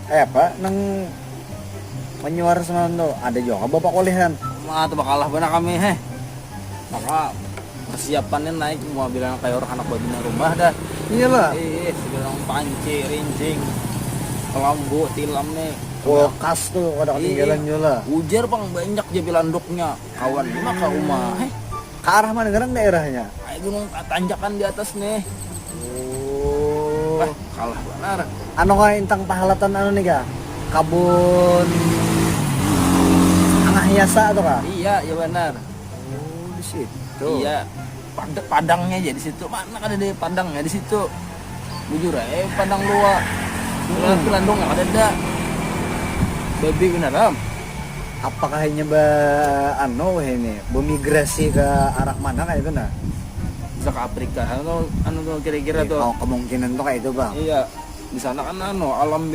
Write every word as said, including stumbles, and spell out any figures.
Eh apa nang menyuar semalam tuh ada juga bapak kulihan. Wah, tuh bakalah banar kami heh. Maka persiapannya naik mau bilang kayak orang anak babi nang rumah dah. Iyalah. Eh, eh, bilang panci, rincing, kelambu, tilam nih. Kulkas tuh kada ketinggalan Iya. juga lah. Ujar pang banyak jadi landuknya. Kawan lima ke rumah. Heh, Ke arah mana garang daerahnya? Kayak gunung tanjakan di atas nih. Oh. Wah, kalah banar. Anu kayak intang pahalatan anu nih kah? Kabun angah hiasa tuh kah? Iya, iya benar. Oh, di situ. Iya. Pad- padangnya aja di situ. Mana ada di padangnya di situ? Bujur eh padang lua. Berarti landungnya kada ada. Babi benar am. Apakah hanya ba anu ini bermigrasi ke arah mana kayak itu nah? Bisa ke Afrika. Anu anu tuh kira-kira tuh. Oh, kemungkinan tuh kayak itu bang. Iya. Di sana kan anu alam